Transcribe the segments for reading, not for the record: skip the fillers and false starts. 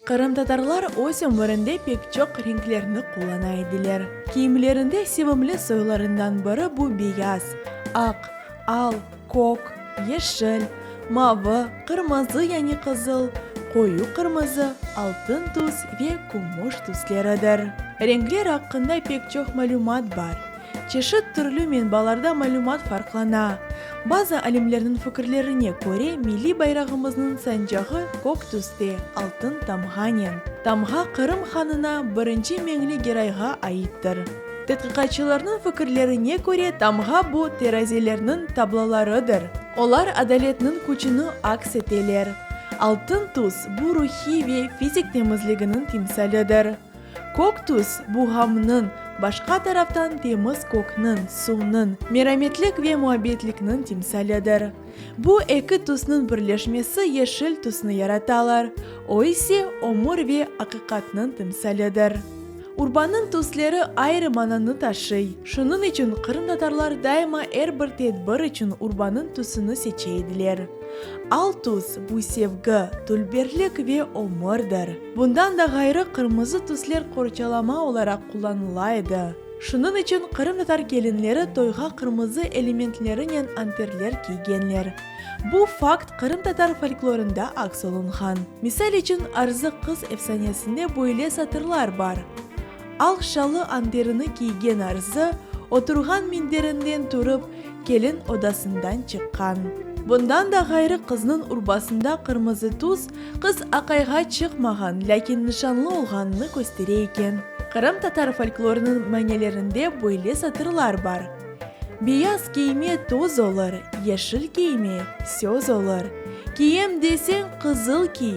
Qırımtatarlar öz ömürinde pek çoq renklerni qullana ediler. Kiyimlerinde sevimli soylarından biri bu beyaz, aq, al, kök, yeşil, mavı, qırmızı yani qızıl, qoyu qırmızı, altın tüs ve kümüş tüsleridir. Renkler aqqında pek çoq malümat bar. Çeşit türlü menbalarda malümat farqlana. Bazı alimlerniñ fikirlerine köre, milliy bayrağımıznıñ sancağı kök tüste, altın tamğanen. Tamğa Qırım hanına, birinci Meñli Gerayğa aittir. Tedqiqatçılarnıñ fikirlerine köre, tamğa bu terazelerniñ tablalarıdır. Olar adaletniñ küçüni aks eteler. Altın tüs, bu ruhiy ve fizik temizliginiñ timsalidir. Kök tüs, bu ğamnıñ, başqa taraftan temiz kökniñ, suvnıñ, merametlik ve muabbetlikniñ timsalidir. Bu eki tüsniñ birleşmesi yeşil tüsni yaratalar, o ise ömür ve aqiqatnıñ timsalidir. Urbanıñ tüsleri ayrı mananı taşıy, şunıñ içün qırımtatarlar daima er bir tedbir içün urbanıñ tüsüni seçe ediler. Al tüs, bu sevgi, dülberlik ve ömürdir. Bundan da ğayrı qırmızı tüsler qorçalama olaraq qullanıla edi. Şunıñ içün qırımtatar kelinleri toyğa qırmızı elementlerinen anterler kiygenler. Bu fakt qırımtatar folklorında aks olunğan. Misal içün Arzı qız efsanesinde böyle satırlar bar, Al şalı anterini kiygen Arzı, oturğan minderinden turıp, kelin odasından çıqqan. Bundan da ğayrı qıznıñ urbasında qırmızı tüs, qız aqayğa çıqmağan, lâkin nişanlı olğanını köstere eken. Qırımtatar folklorınıñ manelerinde böyle satırlar bar, Beyaz kiyme toz olur, yeşil kiyme söz olur. Kiyem deseñ qızıl kiy,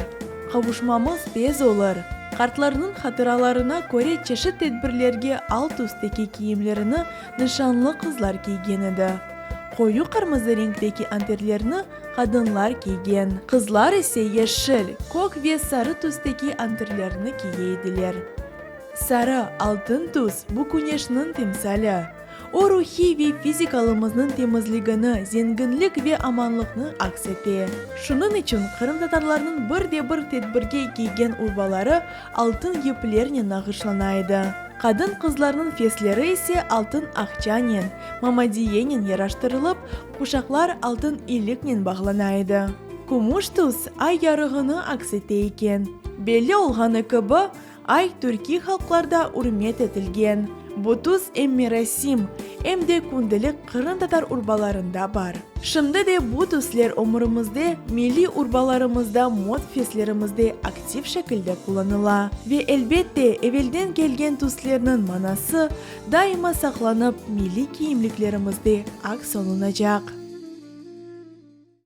qavuşmamız tez olur. Qartlarnıñ hatıralarına köre çeşit tedbirlerge al tüsteki kiyimlerini nişanlı qızlar kiygen edi. Qoyu qırmızı renkteki anterlerni qadınlar kiygen, qızlar ise yeşil, kök ve sarı tüsteki anterlerni kiye ediler. Sarı, altın tüs, bu küneşniñ timsali. O ruhiy ve fizik alımıznıñ temizligini, zenginlik ve amanlıqnı aks ete. Şunıñ içün qırımtatarlarnıñ bir de bir tedbirge kiygen urbaları altın yiplernen nağışlana edi. Qadın-qızlarnıñ fesleri ise altın aqçanen, mamadiyenen yaraştırılıp, quşaqlar altın iliknen bağlana edi. Kümüş tüs ay yarığını aks ete eken. Belli olğanı kibi, Ay türkiy halqlarda ürmet etilgen. Bu tüs em merasim, em de kündelik qırımtatar urbalarında bar. Şimdi de bu tüsler ömürimizde, milliy urbalarımızda, mod feslerimizde aktiv şekilde qullanıla. Ve elbette, evelden kelgen tüslerniñ manası daima saqlanıp, milliy kiyimliklerimizde aks olunacaq.